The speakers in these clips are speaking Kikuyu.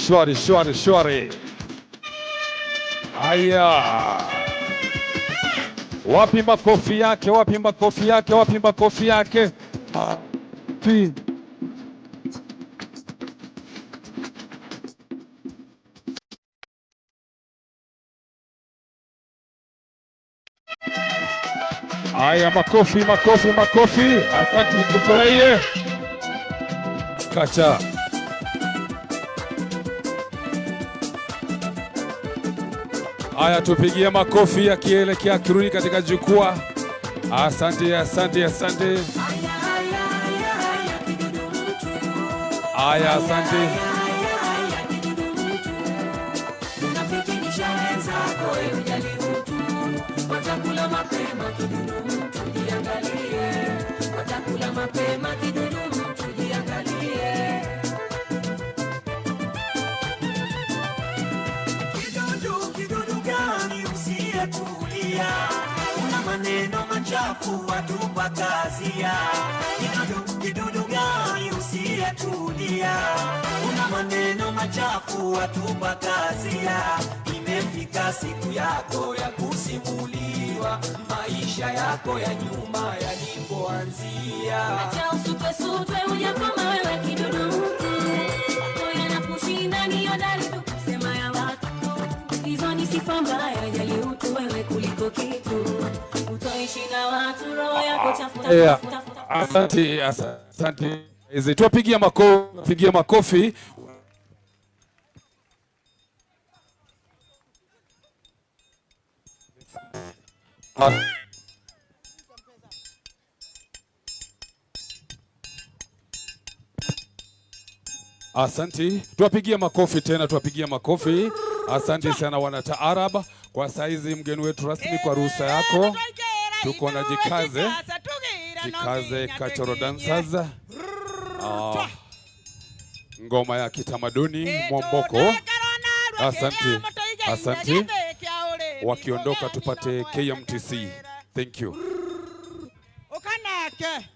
Shwari, shwari, shwari. Haya, wapi makofi yake? Wapi makofi yake? Wapi makofi yake? Wapi? Haya, makofi, makofi, makofi! Asante, tufurahie. Kacha. Haya, tupigie makofi akielekea akirudi katika jukwaa. Asante, asante, asante. Haya, asante. Unapitisha wenzako, hujali utu, watakula mapema kidudu mtu, jiangalie. Watakula mapema kidudu mtu, jiangalie. Kidudu, kidudu gani usiyetulia? Una maneno machafu watupa kazia. Kidudu, kidudu gani usiyetulia? Una maneno machafu watupa kazia. Imefika siku yako ya kusimuliwa, maisha yako ya nyuma yalipoanzia. Acha usutwesutwe, hujakoma wewe kidudu mtu. Yako yanakushinda ni hodari tu kusema ya watu. Hizo ni sifa mbaya, jali utu wewe kuliko kitu. Utoishi na watu, roho yako chafu. Yeah. Asante, asante. Hizi tuwapigie makofi, pigie makofi. Asante, tuwapigie makofi tena, tuwapigie makofi. Asante sana wana taarab. Kwa saizi mgeni wetu rasmi, kwa ruhusa yako, tuko na Jikaze, Jikaze Cultural Dancers. Ah, ngoma ya kitamaduni Mwomboko. Asante, asante. Wakiondoka tupate KMTC. Thank you. Ukanake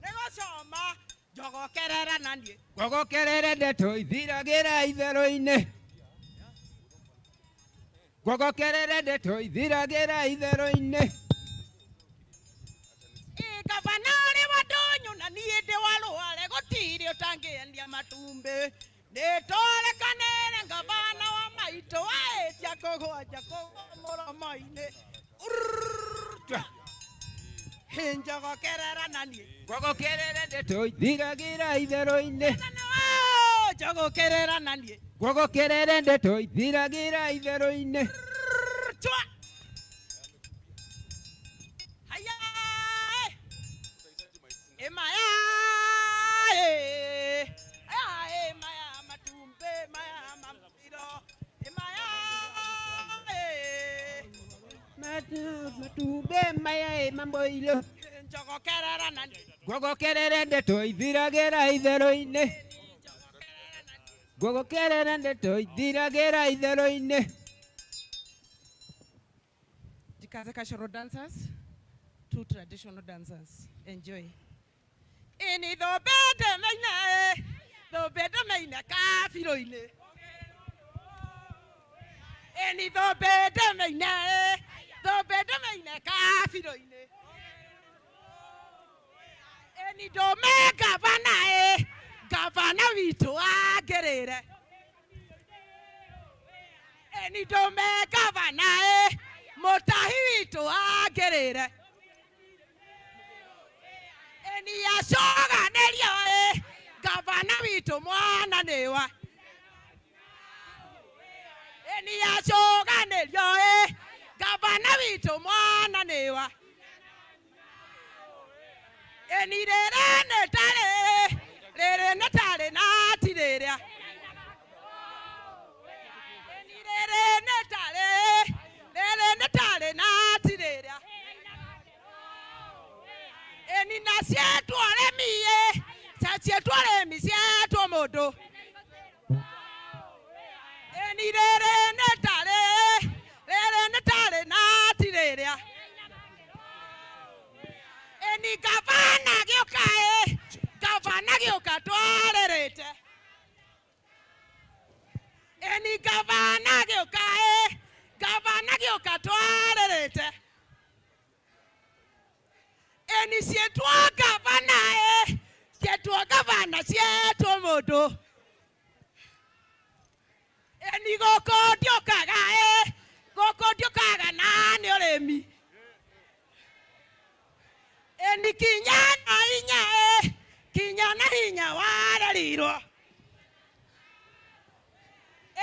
nĩgũcoma njogokerera na niĩ. Ngũgũkerere ndeto ithiragĩra itherũ-inĩ, ngũgũkerere ndeto ithiragĩra itherũ-inĩ. Gavana ũrĩ wa ndũnyũ na niĩ ndĩ wa rware, gũtirĩ ũtangĩendia matumbĩ. Nĩtũrekanĩre gavana wa maitũ waĩtia kũgwanja kũgwa mũromo-inĩ. Njogokerera na niĩ. Ngũgũkerere ndeto ithiragĩra itherũ-inĩ. Njogokerera na niĩ. Ngũgũkerere ndeto ithiragĩra itherũ-inĩ. Chwa. Haya. Emaya. Haya, maya matumbe maya mambiro. Emaya. Matumbe maya mamboilo. Njogokerera na niĩ. Ngũgũkerere ndeto ithiragĩra itherũ-inĩ, ngũgũkerere ndeto ithiragĩra itherũ-inĩ. Jikaze Cultural Dancers, two traditional dancers. Enjoy. Ini thobete maina, thobete maina kabiro-inĩ. Ini thobete maina, thobete maina kabiro-inĩ. Ini ndũme gavana, gavana witũ angĩrĩre. Ini ndũme gavana, mũtahi witũ angĩrĩre. Eni acoganĩrio, gavana witũ mwana nĩwa. Eni acoganĩrio, gavana witũ mwana nĩwa. Eni rĩrĩ nĩ tarĩ, rĩrĩ nĩ tarĩ na ti rĩrĩa. Eni rĩrĩ nĩ tarĩ, rĩrĩ nĩ tarĩ na ti rĩrĩa. Eni na cietwo arĩmi, cietwo arĩmi, cietwo mũndũ. Eni rĩrĩ nĩ tarĩ, rĩrĩ nĩ tarĩ na ti rĩrĩa. Eni gavana gĩũka, Gavana gĩũka ĩ, gavana gĩũka twarĩrĩte. Ĩni ciĩtwo gavana ĩ, ciĩtwo gavana ciĩtwo mũndũ. Ĩni gũkũ ndiũkaga ĩ, gũkũ ndiũkaga na nĩ ũrĩmi. Ĩni kinya na hinya ĩ, kinya na hinya warerirwo.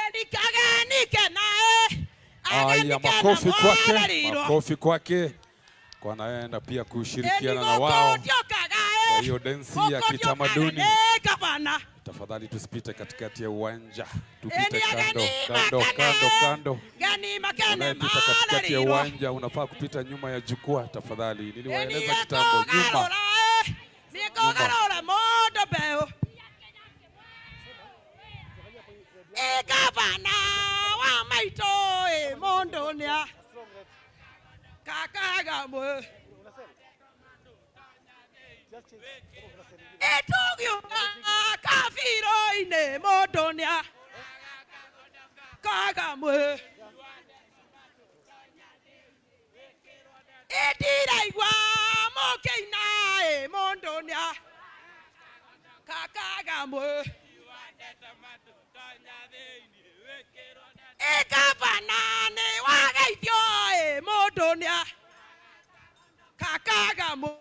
Ĩni kageni kena ĩ, ageni Haya, kena makofi kwake, mwarerirwo. makofi kwake kwa naenda pia kushirikiana Ĩni na gũkũ wao ndiũkaga kwa ĩ, hiyo densi ya gũkũ ndiũkaga kitamaduni. nĩ gavana. Tafadhali tusipite katikati ya uwanja, tupite Ĩni kando ageni kando makene kando kando. geni makene Unayepita katikati ya marerirwo. uwanja unafaa kupita nyuma ya jukwaa tafadhali. Ĩni Niliwaeleza kitambo, nyuma nĩngũgarũra ĩ, nĩngũgarũra mũndũ mbeũ. Ĩ gavana wa maitũ ĩ mũndũ nĩa kakagamwe. Ĩ tũgiũka kabirũ-inĩ mũndũ nĩa kagamwe. Ĩ ndiraigua mũkĩina ĩ mũndũ nĩa kakagamwe. Ĩ gavana nĩ wageithio ĩ mũndũ nĩa kakagamwe.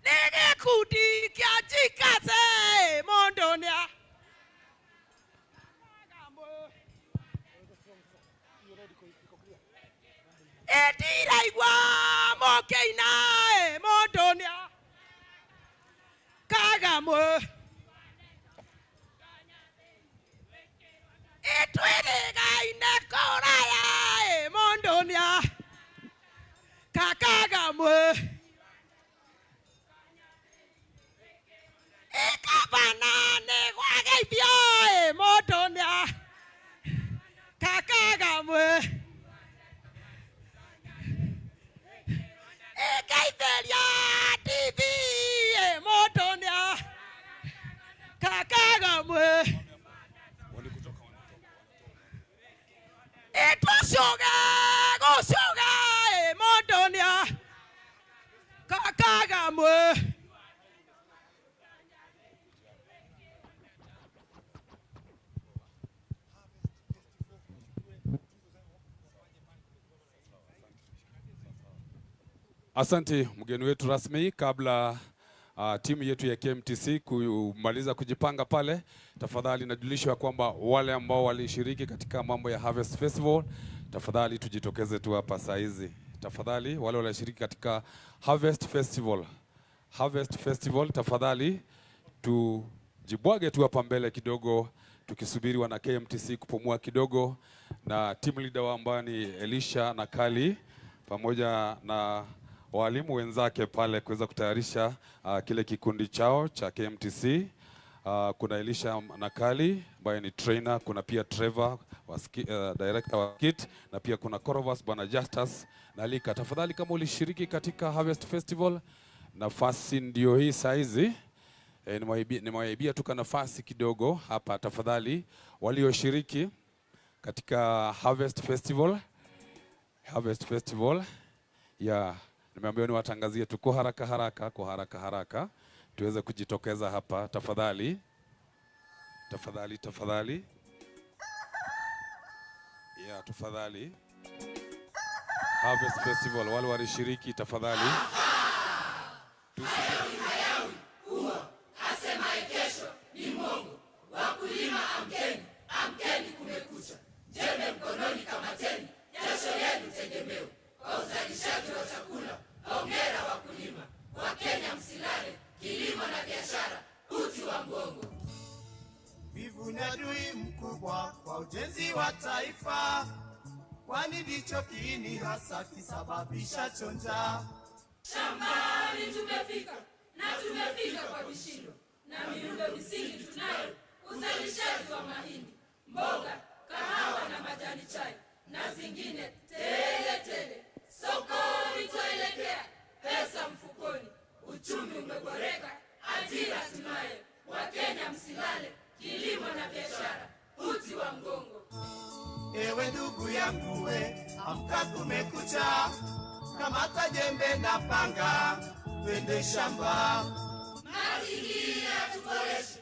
Nĩ gĩkundi kĩa Njikace ĩ mũndũ nĩa kagamwe. Ĩ ndiraigua mũkĩina ĩ mũndũ nĩa kagamwe. Ĩ twĩrĩgaine kũraya ĩ mũndũ nĩa kakagamwe. Ĩ gavana nĩ gwageithio ĩ mũndũ nĩa kakagamwe. Ĩ ngeithĩria TV ĩ mũndũ nĩa kakagamwe. Ĩ tũcũge gũcũga ĩ mũndũ nĩa kakagamwe. Asante mgeni wetu rasmi. Kabla timu yetu ya KMTC kumaliza kujipanga pale, tafadhali najulishwa kwamba wale ambao walishiriki katika mambo ya Harvest Festival, tafadhali tujitokeze tu hapa saa hizi. Tafadhali wale walioshiriki katika Harvest Festival, Harvest Festival, tafadhali tujibwage tu hapa mbele kidogo, tukisubiri wana KMTC kupumua kidogo, na team leader wao ambaye ni Elisha Nakali pamoja na walimu wenzake pale kuweza kutayarisha kile kikundi chao cha KMTC. Kuna Elisha Nakali ambaye ni trainer, kuna pia Trevor wa director wa KIT, na pia kuna Korovas Bwana Justus na Lika. Tafadhali kama ulishiriki katika Harvest Festival, nafasi ndio hii saizi. Nimewaibia tu nafasi kidogo hapa tafadhali, walioshiriki katika Harvest Festival. Harvest Festival ya nimeambiwa niwatangazie tu kwa haraka haraka, kwa haraka haraka tuweze kujitokeza hapa tafadhali, tafadhali, tafadhali, ya tafadhali. Harvest Festival wale walishiriki tafadhali. Wivu ni adui mkubwa kwa ujenzi wa taifa, kwani ndicho kiini hasa kisababisha chonja. Shambani tumefika na tumefika kwa vishindo, na miundo misingi tunayo, uzalishaji wa mahindi, mboga, kahawa na majani chai na zingine tele tele. Sokoni twaelekea, pesa mfukoni, uchumi umeboreka, ajira tunayo. Wakenya msilale. tusilale, kilimo na biashara, uti wa mgongo. Ewe ndugu yangu we, amka kumekucha, kamata jembe na panga, twende shamba. Mazingira tuboreshe.